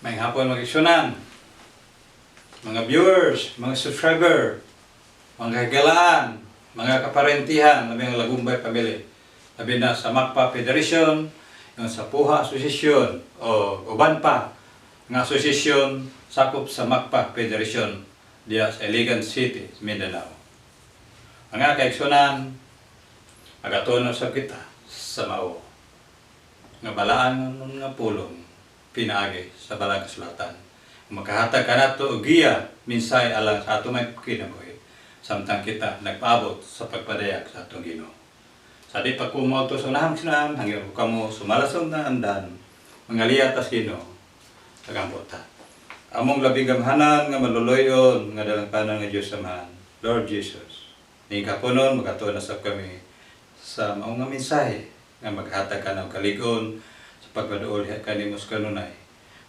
Maayong hapon, mga kaigsuonan, mga viewers, mga subscriber, mga kahigalaan, mga kaparentihan, labi ang Lagumbay family. Labi na sa MACPA Federation, yung sa PUHA Association, o uban pa nga association sakop sa MACPA Federation diya sa Iligan City, Mindanao. Mga kaigsuonan, magatuon sab kita sa mao nga balaan nga pulong pinaagi sa Balaang Kasulatan. Makahatag kanato og giya, mensahe alang sa ato may kinabuhi samtang kita nagpaabot sa pagpadayag sa atong Ginoo. Sa di pa ko moadto sa unahang sinam, hangyo ko kamo sumalasong na andan, mga liya tas Ginoo, tagampo ta. Among labing gamhanan nga maluluyon nga dalangpanan nga Diyos Amahan, Lord Jesus. Ning kapunon, magatuon na sab kami sa mao nga mensahe nga maghatag ka ng kaligon sa pagpaduol kanimo sa kanunay.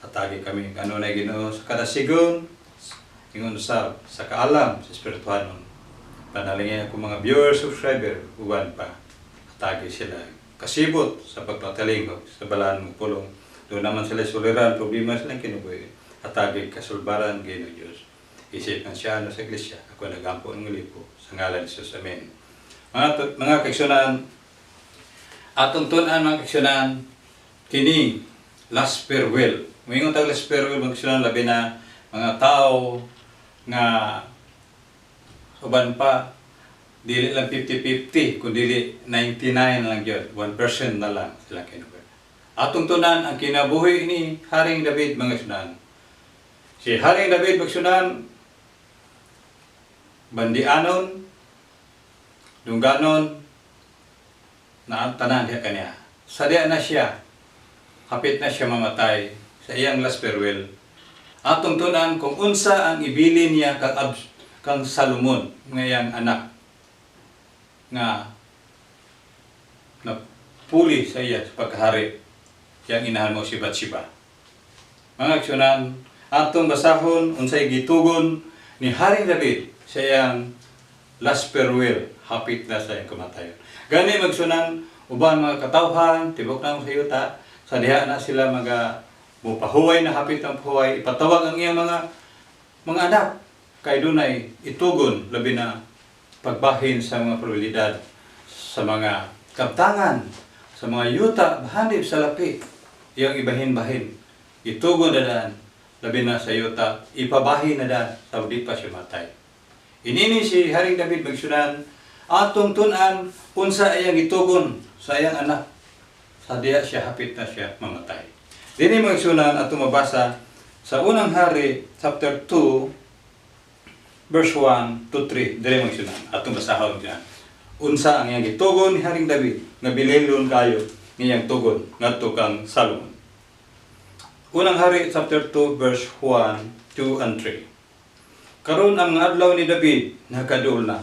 Hatagi kami kanunay, Ginoo, sa kadasigon, ingon usab sa kaalam sa espirituhanon. Panalangin ako mga viewers, subscriber, uban pa. Hatagi sila kasibot sa pagpatalingog sa balaan mong pulong. Doon naman sila suliran, problema silang kinabuhi. Hatagi kasulbaran, Ginoo Diyos. Isip ng siya sa iglesia. Ako nagampo ng lipo. Sa ngalan ni Jesus. Amen. Mga kaigsuonan, atong tun-an, mga kaigsuonan, kini last farewell. Moingon tag last farewell, mga kaigsuonan, labi na mga tao nga uban pa dili lang 50-50 kun dili 99 lang gyud, 1% na lang sila kinabuhi. Atong tun-an ang kinabuhi ni Haring David, mga kaigsuonan. Si Haring David, mga kaigsuonan, bandianon, dungganon na ang tanan diha kaniya. Sa diha na siya, hapit na siya mamatay sa iyang last farewell. Atong tun-an kung unsa ang ibilin niya kang Salomon nga iyang anak nga napuli sa iya sa pagkahari, iyang inahan mo si Bathsheba. Mga kaigsuonan, atong basahon unsay gitugon ni Haring David sa iyang last farewell, hapit na sa iyang kamatayon. Gani, mga kaigsuonan, uban mga katawhan, tibok na sa yuta, sa diha na sila maga mupahuway na, hapit ang pahuway, ipatawag ang iyang mga anak kay dunay itugon, labi na pagbahin sa mga probabilidad sa mga kabtangan, sa mga yuta hanip sa lapi, iyang ibahin-bahin, itugon na daan, labi na sa yuta, ipabahin na daan sa di pa siya matay. Inini si Haring David, mga kaigsuonan, atong tun-an unsa iyang itugon sa iyang anak sa diya siya hapit na siya mamatay. Dini, mga kaigsuonan, atong mabasa sa Unang Hari chapter 2 verse 1 to 3. Dili, mga kaigsuonan, atong basahon diyan. Unsa ang iyang gitugon ni Haring David nga bililon kayo ngiyang tugon ngadto kang Salomon. Unang Hari chapter 2 verse 1, 2 and 3. Karon ang mga adlaw ni David nakaduol na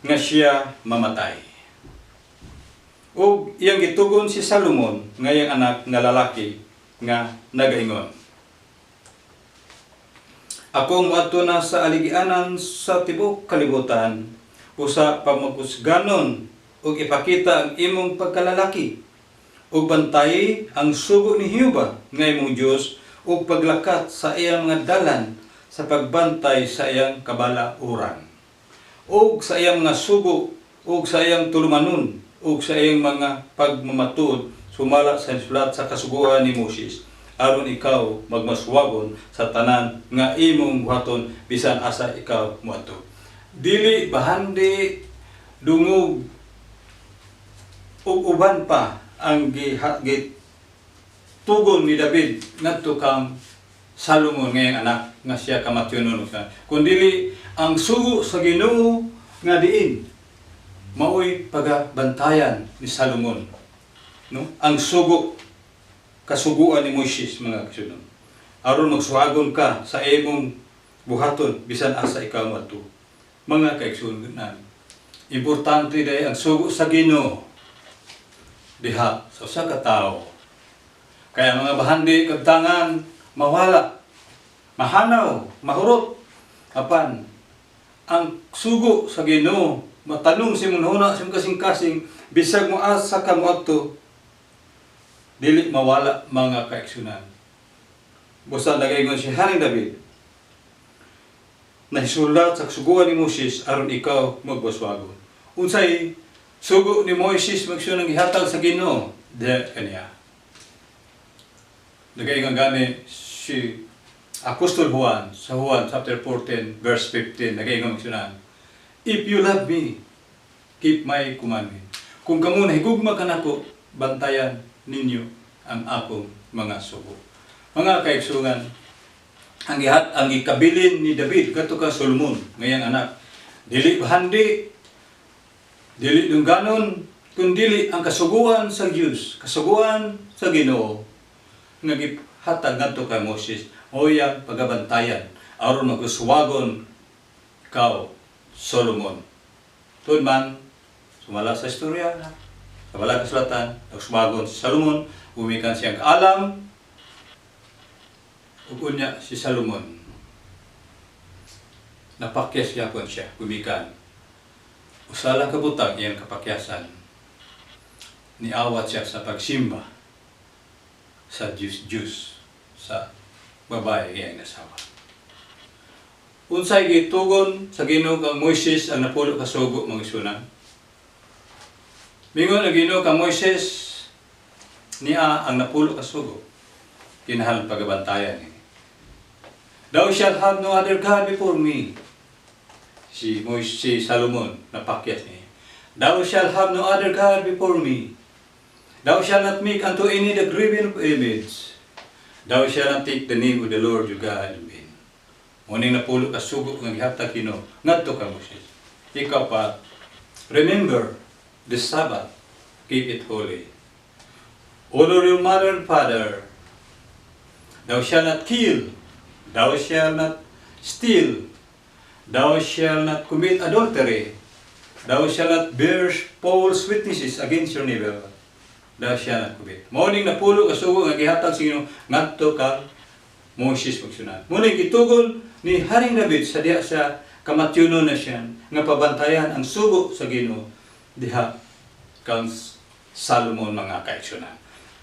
nga siya mamatay. Ug iyang gitugon si Salomon nga iyang anak nga lalaki nga nagaingon: "Ako moadto na sa aligianan sa tibuok kalibutan usa pamaghusganon ug ipakita ang imong pagkalalaki ug bantayi ang sugo ni Jehova nga imong Dios ug paglakat sa iyang mga dalan sa pagbantay sa iyang kabalauran ug sa iyang mga sugo ug sa iyang tulumanon ug sa iyang mga pagmamatuod sumala sa sulat sa kasuguan ni Moses, aron ikaw magmaswagon sa tanan nga imong buhaton bisan asa ikaw moadto." Dili bahandi, dungog ug uban pa ang gitugon ni David ngadto kang Salomon nga iyang anak nga siya kamatyonon, kun dili ang sugo sa Ginoo nga diin maoy pagabantayan ni Salomon, no, ang sugo, kasuguan ni Moises, mga kaigsuonan, aron magsuwagon ka sa imong buhaton bisan asa ikaw moadto. Mga kaigsuonan, importante diay ang sugo sa Ginoo diha sa usa ka tawo. Kaya mga bahandi, kabtangan, mawala, mahanaw, mahurot, apan ang sugo sa Ginoo matanong sa imong huna, sa imong kasing-kasing, bisag mo asa ka moadto, dili mawala, mga kaigsuonan. Busa nagaingon si Haring David, "Nahisulat sa kasuguan ni Moses aron ikaw magbaswagon." Unsay sugo ni Moises, mga igsoon, ang gihatag sa Ginoo diha kaniya? Nagaingon gani si Apostol Juan sa Juan chapter 14 verse 15, nagaingon siya, "If you love me, keep my commandment." Kung kamo nahigugma kanako, bantayan ninyo ang akong mga sugo. Mga kaigsuonan, ang gikabilin ni David kadto ka Solomon, ngayang anak, dili bahandi, dili dungganon, kundili ang kasuguan sa Dios, kasuguan sa Ginoo nga gihatag ngadto kay Moses, mao iyang pagabantayan aron maguswagon kaw, Solomon. Tuod man, sumala sa istorya, sa wala kasulatan, nagswagon si Solomon, gumikan siyang kaalam, ug unya si Solomon, napakyas gyapon siya, gumikan. Usa lang ka butang iyang kapakyasan, niawat siya sa pagsimba sa Diyos Diyos sa babae iyang asawa. Unsay gitugon sa Ginoo kang Moises ang napulo ka sugo, mga igsuonan? Mingon ang Ginoo kang Moises, niya ang napulo ka sugo. Kinahanglan pagabantayan ni. "Thou shalt have no other God before me." Si Moises, si Solomon, napakyas niya. "Thou shalt have no other God before me. Thou shalt not make unto any the graven of image. Thou shalt not take the name of the Lord your God in vain." Mao ning napulo ka sugo nga gihatag Ginoo ngadto kang Moses. Ikaapat, "Remember the Sabbath, keep it holy. Honor your mother and father. Thou shalt not kill. Thou shalt not steal. Thou shalt not commit adultery. Thou shalt not bear false witnesses against your neighbor. Thou shalt not covet." Mao ning napulo ka sugo nga gihatag sa Ginoo ngadto kang Moses, mga igsuonan. Mao ning gitugon ni Haring David sa diha sa kamatyunon na siya nga pabantayan ang sugo sa Ginoo diha kang Salomon, mga kaigsuonan.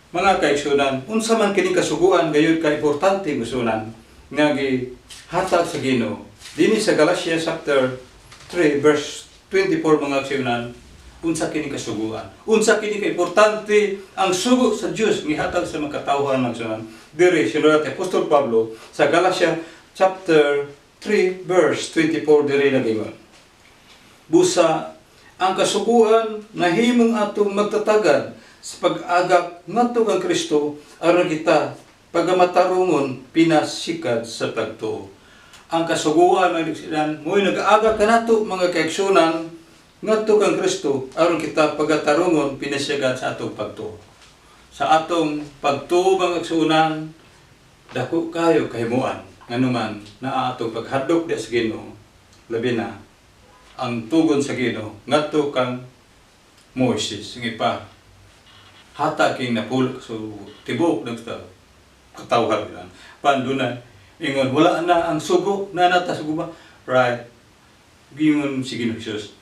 Mga kaigsuonan, unsa man kini kasuguan gayud ka importante, mga igsuonan, nga gihatag sa Ginoo dinhi sa Galatia chapter 3 verse 24, mga kaigsuonan? Unsa kini kasuguan? Unsa kini ka importante ang sugo sa Dios gihatag sa mga katawhan, mga igsuonan? Diri sinulat ni Apostol Pablo sa Galatia chapter 3 verse 24, diri nagingon, "Busa ang kasuguan nahimong atong magtatagad sa pag-agak ngadto kang Kristo aron kita pagamatarungon pinasikad sa pagtuo." Ang kasuguan, mga kaigsuonan, mo'y nag-aagak kanato, mga kaigsuonan, ngadto kang Kristo aron kita pagatarungon pinasigan sa atong pagtuo. Sa atong pagtuo, mga kaigsuonan, dako kayo kahimuan nganuman naa atong paghadlok di sa Ginoo, labi na ang tugon sa Ginoo ngadto kang Moises nga ipa hatag king napulo so tibok ng sa katawhan nila. Panduna ingon wala na ang sugo na nata sugo ba, right? Gingon si Ginoo Jesus,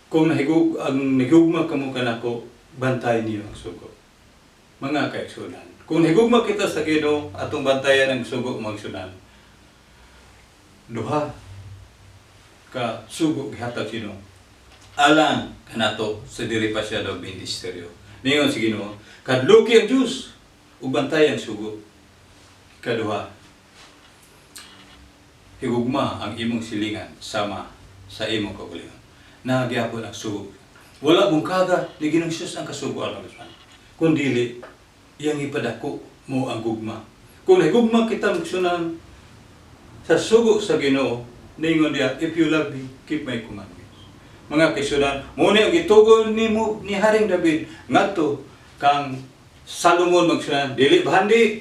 "Kung nahigug ang nahigugma kamo kanako, bantay niyo ang sugo." Mga kaigsuonan, kung nahigugma kita sa Ginoo, atong bantayan ang sugo, mga igsuonan. Duha ka sugo gihatag Ginoo alang kanato sa diri pa siya daw ministeryo. Ningon si Ginoo, "Kadluki ang Dios ug bantay ang sugo." Kaduha, "Higugma ang imong silingan sama sa imong kaugalingon." Nagyapon ang sugo. Wala bungkaga ni Ginoong Hesus ang kasuguan, mga igsuonan. Kung dili, iyang ipadako mo ang gugma. Kung nahigugma kita, mga igsuonan, sa sugo sa Ginoo, ningon diya, "If you love me, keep my commandments." Mga kaigsuonan, mao ni ang gitugon nimo ni Haring David ngadto kang Salomon, mga igsuonan, dili bahandi,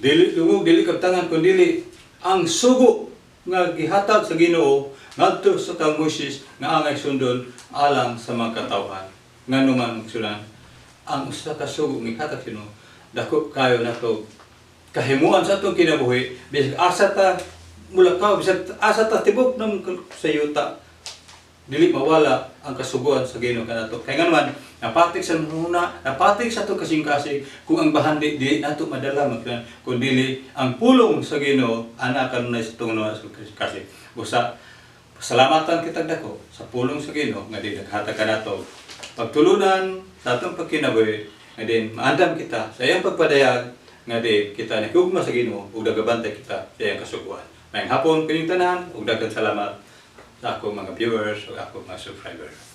dili lungog, dili kabtangan, kun dili ang sugo nga gihatag sa Ginoo ngadto sa kang Moises nga angay sundon alang sa mga katawhan. Nganuman, mga igsuonan, ang usa ka sugo nga gihatag sa Ginoo, dako kayo nato kahimuan sa atong kinabuhi bisag asa ta mulakaw, bisag asa ta tibok ng sa yuta, dili mawala. ang kasuguan sa Ginoo kanato. Kay ngano man napatik sa huna, napatik sa atong kasing-kasing kung ang bahandi dili nato madala magkan kung dili ang pulong sa Ginoo ana kanunay sa atong sa kasing. Busa pasalamatan kitag dako sa pulong sa Ginoo nga di naghatag kanato pagtulunan sa atong pagkinabuhi nga din maandam kita sa iyang pagpadayag nga di kita nagugma sa Ginoo ug nagabantay kita sa iyang kasuguan. Maayong hapon kining tanan ug daghang salamat sa akong mga viewers ug akong mga subscriber.